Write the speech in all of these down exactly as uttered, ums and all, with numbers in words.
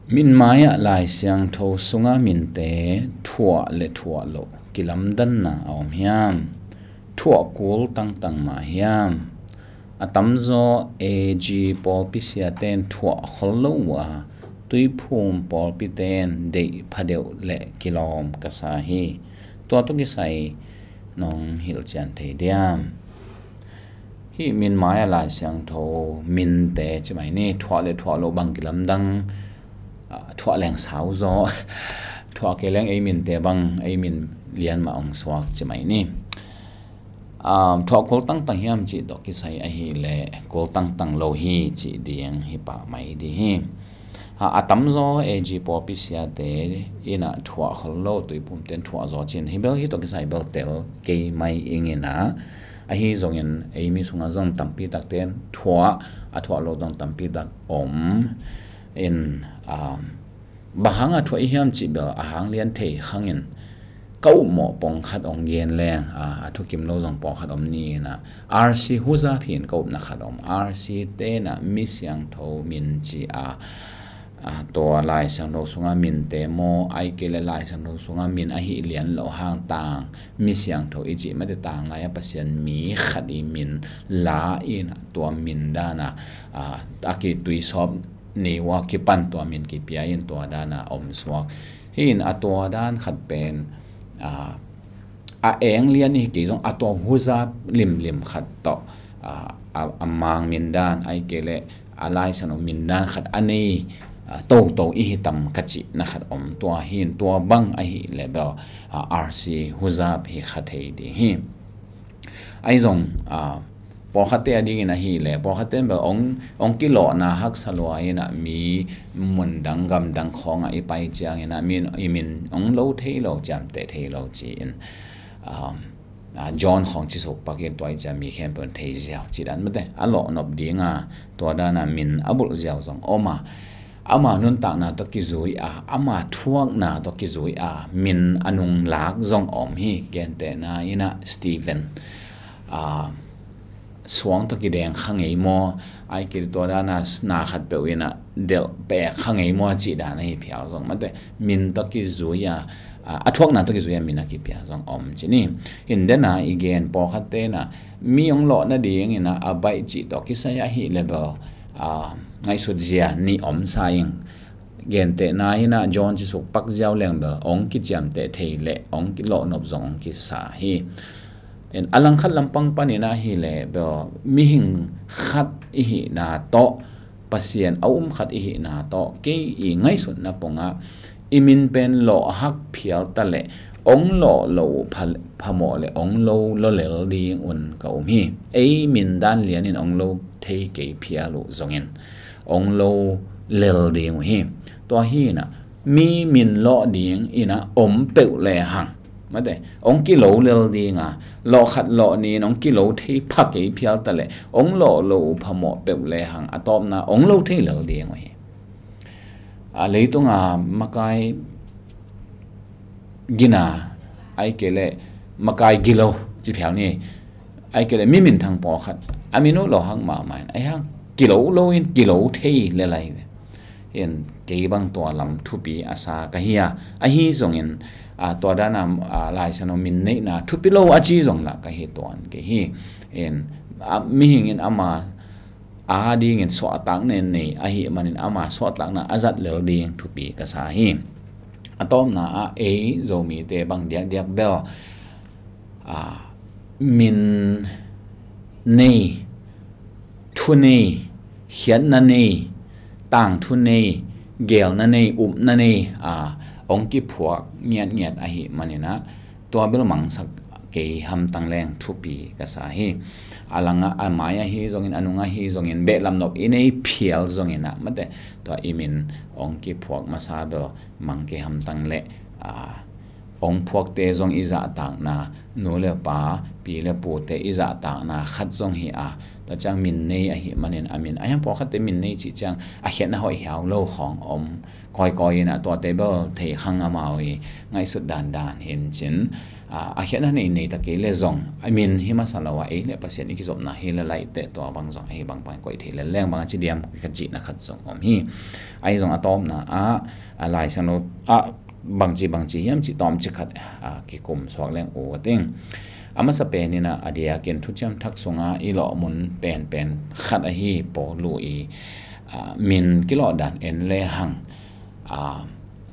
Min mai-ah Lai Siangtho sunga minte thuah le thuah loh kilamdanna a om hiam? Thuah kul tangtang mah hiam? A tamzaw A G pawlpi siaten thuah khol lo uh a, Tuiphum pawlpiten deih phadeuh le kilawm ka sa hi. Tua tawh kisai nong hilhcian thei diam? Hih min mai-ah Lai Siangtho minte ci mai ni. Thuah le thuah loh bang kilamdang, ah, thuah leng sau zaw, thuah kei leng ei minte bang, ei min lian mah hong suak ci mai ni. Ah, thuah kul tangtang hiam cih tawh kisai ahih leh kul tangtang lo hi cih ding hi pah mai ding hi. A, a tamzaw A G pawlpi siate in ah thuah khol lo, Tuiphumten thuah zaw ci-in, hih bel hih tawh kisai bel tel kei mai ing in ah, ahi zongin ei mi sungah zong tampi takten thuah, a thuah lo zong tampi tak om in, a, bang hanga thuah i hiam cih bel a hang lian thei khangin ka upmawh pawngkhat hong gen leng, a, a thukim lo zong pawlkhat om ni in ah, R C Huzap hi in ka upna khat om. R C te in ah mi siangtho min ci a, a, tua Lai Siangtho sunga minte maw, ahih kei leh Lai Siangtho sunga min ahih lian loh hang tang mi siangtho i cih mate, tanglai-a Pasian mi khat i min la in ah tua min dan a, a, a kituisawp ni uh a kipan tua min kipia in tua dan a om suak. Hih in a tua dan khat pen, a, a eng lian i hi kei zong a tua Huzap limlim khat tawh, a, a, a mang min dan ahih kei leh a Lai Siangtho min dan khat a nei, a, toto i hi tam ka cihna khat om. Tua hi in tua bang ahih leh bel, a, R C Huzap hi kha thei ding hi. Ahi zong, a, pawlkhatte a dingin ahih leh, pawlkhatte in bel hong, hong kilawhna haksa lua in ah mi mundang gamdang khawngah i pai ciangin ah mi in i min hong lo thei lo, ciamteh thei lo ci-in, um, a, John khawng cisuk pak in tua i ciang mi khempeuh in thei ziau cih dan mate, a lawh nop ding a, tua dan a min a bulh ziau zong om a, ama nuntakna tawh kizui a, ama thuakna tawh kizui a min a nunglak zong om hi. Gentehna in ah Stephen, a, suang tawh kideng kha ngei maw, ahih kei leh tua dan a na khatpeuh in ah delh pek kha ngei maw cih dan ahi phial zong mate, min tawh kizui a, a, a thuakna tawh kizui a min a kipia zong om ci ni. Hih in den a i gen, pawlkhatte in ah mi hong lawh nading in ah a baih cih tawh kisai ahih leh bel, a, ngaihsut zia nih om sa ing. Gentehna in ah John cisuk pak ziau leng bel hong kiciamteh thei leh hong kilawh nop zong hong kisa hi. In a langkhat lampang panin ahih leh bel mihing khat i hihna tawh, Pasian a um khat i hihna tawh, kei i ngaihsutna pongah i min pen lawh hak phial ta leh hong lawh lo uh pha, phamawh leh hong lo lawlel ding un ka um hi. Ei min dan lianin hong lo thei kei phial uh zongin hong lo lel ding uh hi. Tua hi in ah mi min lawh ding in ah om peuh lehang mate, hong kilo lel ding a, lawh khat lawh nih in hong kilo thei pha kei phial ta leh hong lawh lo uh phamawh peuh lehang a tawpna hong lo thei lel ding uh hi. A, leitung a makai gina, ahih kei leh makai gilo ci phial ni. Ahih kei leh mi minthang pawlkhat a min uh lawh hak mahmah in, ahi hang kilo lo in kilo thei lel ahi ve. In kei bang tua lam thupi a sa ka hi a, ahi zongin, a, tua dan a, a, Lai Siangtho min neihna thupi lo a ci zong lah ka hi tuan kei hi. In, a, mihing in ama a dingin suahtakna nei ahih manin ama suahtakna a zat lel ding thupi ka sa hi. A tawpna ah ei Zomite bang diakdiak bel, a, min nei, thu nei, khiatna nei, tangthu nei, geelna nei, upna nei, a, hong kiphuak ngiatngiat ahih manin ah tua bel mangsak kei hamtang leng thupi ka sa hi. A langah, a mai ahi zongin, a nung ahi zongin, behlap nop i nei phial zongin ah mate, tua i min hong kiphuak masa bel mang kei hamtang leh, a, hong phuakte zong i zahtakna, nu le pa, pi le pute i zahtakna khat zong hi a, tua ciang min nei ahih manin a min, ahi hang pawlkhatte min nei cih ciang a khiatna hoih hiau lo khawng om kawikawi in ah, tuate bel thei khang amau i ngaihsut dandan hi in cin, a, a khiatna nei nei ta kei le zong, a min hi masa lo a, ei le Pasian i kizopna hi le laih teh tua bang zong ahi bang bang koih thei le leng bang a ci diam ka cihna khat zong om hi. Ahi zong a tawpna ah, a Lai Siangtho ah bangci bangci hiam cih tawmcik khat, a, kikum suak leng uh a ting. A masa pen in ah, a diakin Thuciam Thak sungah i lawhmun penpen khat ahi Paulu i, a, min kilawh dan en le hang, a,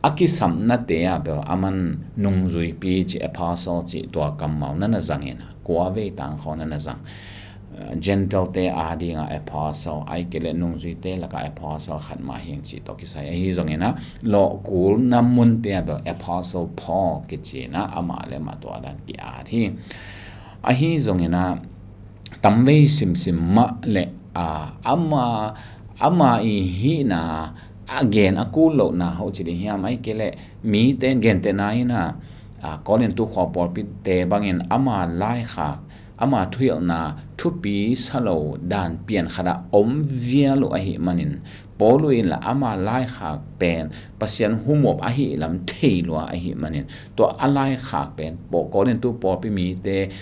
a kisapnate ah bel a man nungzuipi cih, apostle cih tua kammal na na zang in, kua vei tangkhawng na na zang. A, Gentile-te a dinga apostle, ahih kei leh nungzuite laka apostle khat mah hi ing cih tawh kisai. Ahi zongin ah, lawhkulna munte ah bel apostle Paul kici in ah, amah le amah tua dan ki-at hi. Ahi zongin ah, tamvei simsim mah le, a, ama, ama i hihna, a gen a kul lohna hoh ci ding hiam, ahih kei leh mite gentehna in ah, a, Korintu khua pawlpite bangin ama laikhak, ama thuhilhna thupi sa lo dan pian khat ah om vial uh ahih manin, Paulu in lah ama laikhak pen Pasian humuap ahih lam thei lua ahih manin, tua a laikhak pen Paul, Korintu pawlpi mite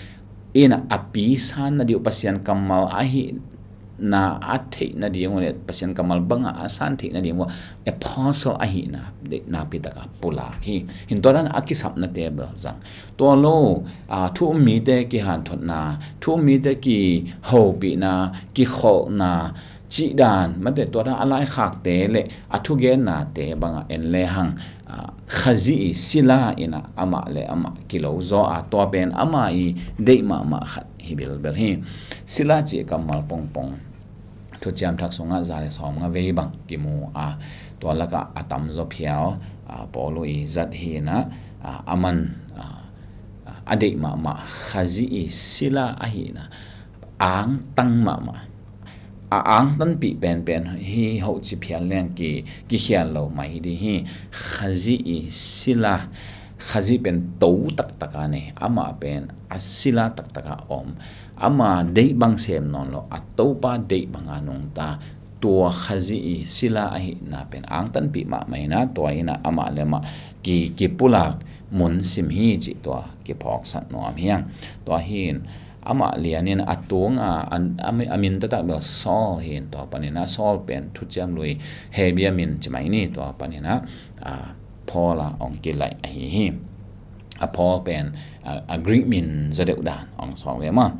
in a pi san nading uh, Pasian kammal ahihna a theih nading uh le Pasian kammal banga a san theih nading uh apostle ahihna nakpi taka pulak hi. Hi in tua dan a kisapnate bel zang. Tua lo, a, thu um mite kihanthotna, thu um mite kihopihna, kikholhna, cih dan, mate tua dan a laikhakte le a thugennate banga en le hang, a, Khazih i sila in ah amah le amah kilo zaw a, tua pen ama i deih mahmah khat hi bilbel hi. Sila cih kammal pongpong Thuciam Thak sungah za le sawmnga vei bang kimu a, tua lakah a tamzaw phial, a, Paulu i zat hi in ah, a, a man, a, a deih mahmah Khazih i sila ahihna angtang mahmah. A angtanpih penpen hi hoh ci phial leng ki, kikhial lo mai ding hi. Khazih i sila, Khazih pen to taktaka nei, amah pen a sila taktaka om. Ama deih bang sem nawn lo, a Topa deih banga nungta, tua Khazih i sila ahihna pen angtanpih mahmah in ah, tua in ah amah le amah ki, kipulak mun sim hi cih tua kiphawksak nuam hi hang. Tua hi in, amah lianin a tunga, a, a, a min taktak bel Saul hi in, tua panin ah Saul pen Thuciam Lui Hebru min ci mai ni, tua panin ah, a, Paul a hong kilaih ahi hi. A Paul pen, a, a Greek min zaw deuh dan hong suak ve maw.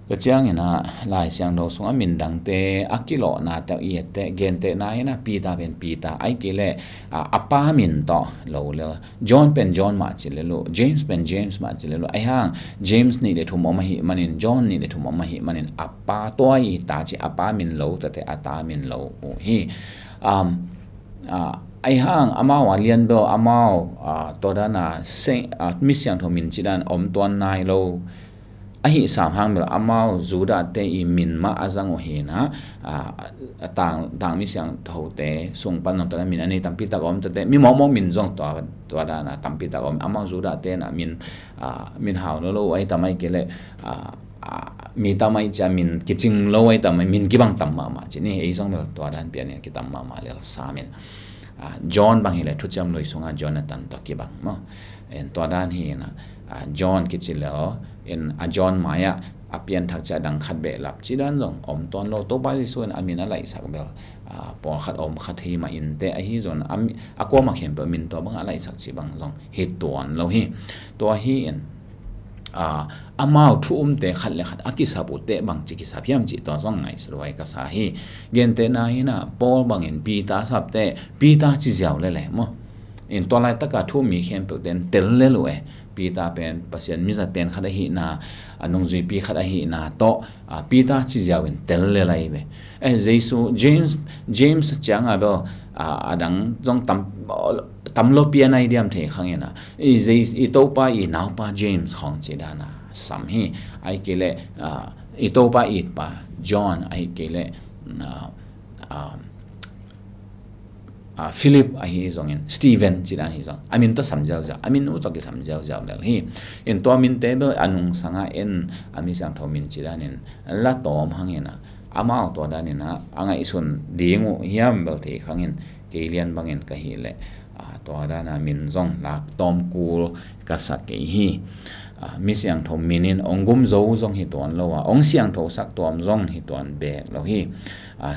Tua ciangin ah Lai Siangtho sungah min dangte a kilawhna tawh i et teh, gentehna in ah Peter pen Peter, ahih kei leh, a, a pa min tawh lo lel. John pen John mah ci lel uh, James pen James mah ci lel uh. Ahi hang James nih le thum om ahih manin, John nih le thum om ahih manin, a pa, tua i ta ci a pa min lo, tua teh a ta min lo uh hi. Um, a, ahi hang amau a lian bel amau, a, tua dan a seng, a, mi siangtho min cih dan om tuan nai lo. Ahi sam hang bel amau Judah-te i min mah a zang uh hi in ah, a, a tang, tang mi siangthote sung pan zong tua dan min a nei tampi tak om, tua teh mi mawkmawk min zong tua, tua dan a tampi tak om. Amau Judah-te in ah min, a, min hau lo lo ahi tam, ahih kei leh, a, a, mi tam ahih ciang min kicing lo ahi tam, min kibang tam mahmah ci ni, ei zong bel tua dan pian in kitam mahmah lel sam in. A, John bang hi leh Thuciam Lui sungah Jonathan tawh kibang maw. En tua dan hi in ah, a, John kici lel in, a, John mai-ah a pianthak ciang a dang khat behlap cih dan zong om tuan lo. Topa Jesu in a min a laihsak bel, a, pawlkhat om kha thei mah inteh, ahi zongin a mi, a kuamah khempeuh min tua bangah a laihsak cih bang zong hi tuan lo hi. Tua hi in, a, amau thu umte khat le khat a kisap uh teh bangci kisap hiam cih tua zong ngaihsut huai ka sa hi. Gentehna in ah Paul bangin Peter a sap teh Peter ci ziau lel e maw. In tua laitaka thu um mi khempeuhte in tel lel uh e. Peter pen Pasian mizat pen khat ahihna, a, nungzuipi khat ahihna tawh, a, Peter ci ziau in tel lel ahi ve. Eh, Jesu, James, James ciang a bel, a, a dang zong tam, tam lo pian ahi diam thei khang in ah, i Jes-, i Topa i naupa James khawng cih dan a sam hi. Ahih kei leh, a, i Topa itpa John, ahih kei leh, a, a, a, Philip ahi zongin, Stephen cih dan hi zong, a min tawh sam ziauziau, a min uh tawh kisam ziauziau lel hi. In tua minte bel a nungsang a en, a mi siangtho min cih dan in la tawm hang in ah, amau tua dan in ah a ngaihsun ding uh hiam bel thei khang in, kei lian bangin ka hih leh, Tua dana min zong lak tawm kul ka sa kei hi. Mi siangtho min in ong gum zo zong hi tuan lo a, ong siangtho sak tuam zong hi tuan bek lo hi.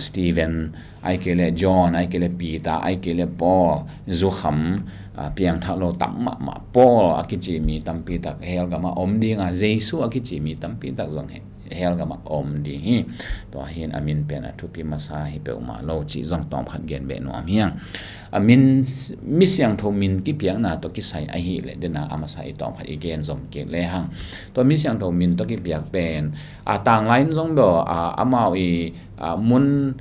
Stephen, ai kei le John, ai kei le Peter, ai kei le Paul, zukham, piangthak lo tam mahmah Paul a kici mi tampi tak hell gama om dinga, Jesu a kici mi tampi tak zong hi hell gama om ding hi. Tua hin a min pen a thupi masa hi peuhmah lo cih zong tawmkhat gen beh nuam hiang. A min, mi siangtho min kipiakna tawh kisai ahih leh dena a masa i tawmkhat i gen zom kik lehang, tua mi siangtho min tawh kipiak pen a tanglai in zong bel amau i mun,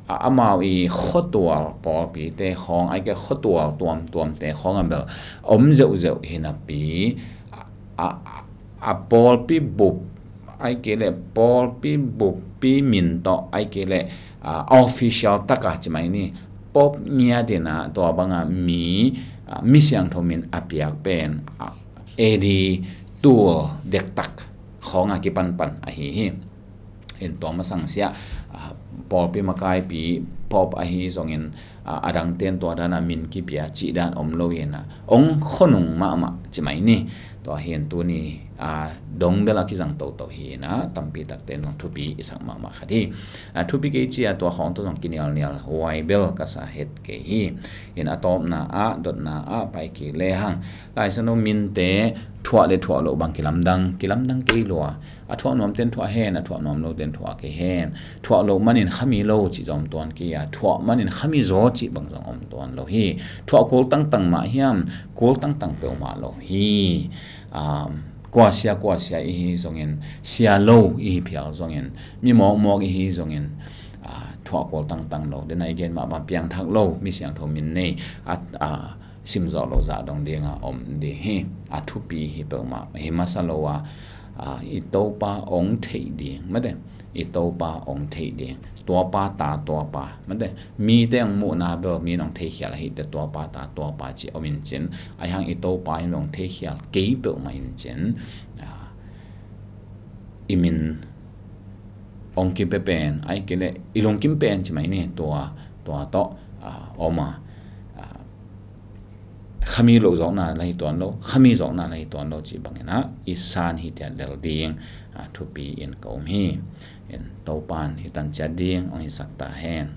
amau i khuatual pawlpite khawng, ai kei khuatual tuamtuamte khawng a bel om zeuhzeuh hinapi, a pawlpi bup, ai kei le pawlpi buppi min tawh, ai kei le official taka ci mai ni, Pope ngiat ina tua banga mi, mi siangtho min a piak pen A D tul dektak khawnga kipanpan ahi hi. In tua masang siah pawlpi makaipi Pope ahi zongin, a dangten tua dana min kipia cih dan om lo hina, ong khonung mahmah ci mai ni. Tua hin tuni a dong bel a kizang toto hina, tampi takte nong thupi i sak mahmah khat hi. A thupi kei cia tua khawng tawh zong kinialnial huai bel ka sa het kei hi. In a tawpna ah, dotna ah pai kei lehang, Lai Siangtho minte thuah le thuah loh bang kilamdang, kilamdang kei lua. A thuah nuamten thuah hen, a thuah nuam loten thuah kei hen. Thuah loh manin khami lo cih zong om tuan kei a, thuah manin khami zaw cih bang zong om tuan lo hi. Thuah kul tangtang mah hiam, kul tangtang peuhmah lo hi. Kuasia kuasia ihi zongin, sia lo ihi phial zongin, mi mawkmawk ihi zongin, thuah kul tangtang lo. Dena i gen mahmah piangthak lo mi siangtho min nei a, simzawh loh zah dong dinga om ding hi. A thupi hi peuhmah hi masa lo a, i Topa ong theih ding mate, i Topa ong theih ding, tuapa ta tuapa mate, mite ong muhna bel mi nong theikhial ahite tuapa ta tuapa ci om in cin, aihang i Topa in ong theikhial kei peuhmah in cin, i min ong kipia pen, ai kei le i lungkim pen ci mai ni, tua, tua tawh om a, khami loh zawkna la hi tuan lo, khami zawkna la hi tuan lo cih bangin ah i san hi tiat lel ding thupi in ka um hi. In Topan hi tanciat ding ong hi sak ta hen.